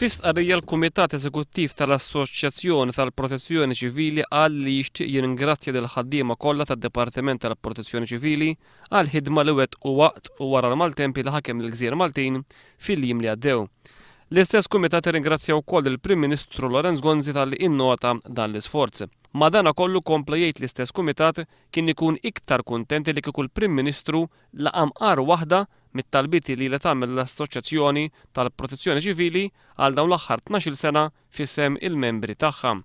Fi stqarrija l-Kumitat Eżekuttiv tal-Assoċjazzjoni tal-Protezzjoni Ċivili qal li jixtieq jirringrazzja lill-ħaddiema kollha tad-Dipartiment tal-Protezzjoni Ċivili għall-ħidma li wettqu waqt u wara l-maltemp li ħakem lill-gżejjer Maltin fil-jiem li għaddew. L-istess kumitat irringrazzja wkoll lill-Prim Ministru Lawrence Gonzi talli innota dan l-isforz. Madanakollu kompla jgħid l-istess kumitat kien ikun iktar kuntent li kieku l-Prim Ministru laqa' mqar waħda mit-talbiet li ilha tagħmel l-Assoċjazzjoni tal-Protezzjoni Ċivili għal dawn l-aħħar 12-il sena f'isem il-membri tagħha.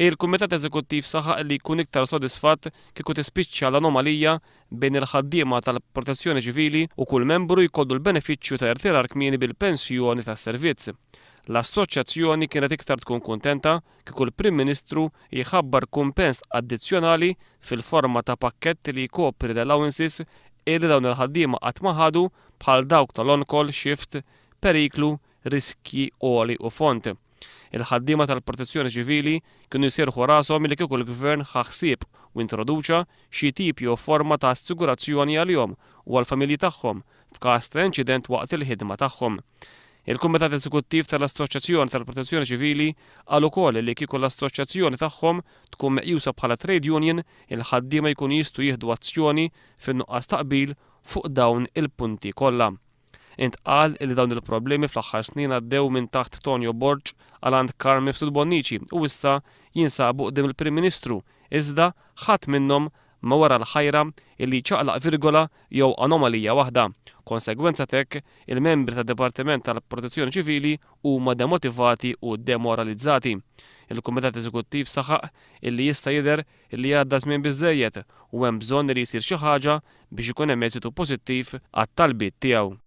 Il-Kumitat Eżekuttiv saħaq li jkun iktar sodisfatt kieku tispiċċa l-anomalija bejn il-ħaddiema tal-Protezzjoni Ċivili u kull membru jkollu l-benefiċċju ta' irtirar kmieni bil-pensjoni tas-servizz. L-Assoċjazzjoni kienet iktar tkun kuntenta kieku l-Prim Ministru jħabbar kumpens addizzjonali fil-forma ta' pakkett li jkopri l-allowances illi dawn il-ħaddiema qatt ma ħadu bħal dawk tal-on-call, shift, periklu, riskji għoli u fond. Il-ħaddiema tal-Protezzjoni Ċivili kienu jserrħu rashom li kieku l-Gvern ħa ħsieb u introduċa xi tip jew forma ta' assigurazzjoni għalihom u għall-familji tagħhom f'każ ta' inċident waqt il-ħidma tagħhom. Il-Kumitat Eżekuttiv tal-Assoċjazzjoni tal-Protezzjoni Ċivili qal ukoll li kieku l-assoċjazzjoni tagħhom tkun meqjusa bħala trade union, il-ħaddiema jkunu jistgħu jieħdu azzjoni fin-nuqqas ta' qbil fuq dawn il-punti kollha. Intqal li dawn il-problemi fl-aħħar snin għaddew minn taħt Tonio Borg għal għand Carm Mifsud Bonnici u issa jinsabu quddiem il-Prim Ministru iżda ħadd minnhom ma wera l-ħajra illi jċaqlaq virgola jew anomalija waħda. Konsegwenza t'hekk, il-membri tad-Dipartiment tal-Protezzjoni Ċivili huma demotivati u demoralizzati. Il-Kumitat Eżekuttiv saħaq illi issa jidher illi għadda żmien biżżejjed u hemm bżonn li jsir xi ħaġa biex ikun hemm eżitu pożittiv għat-talbiet tiegħu.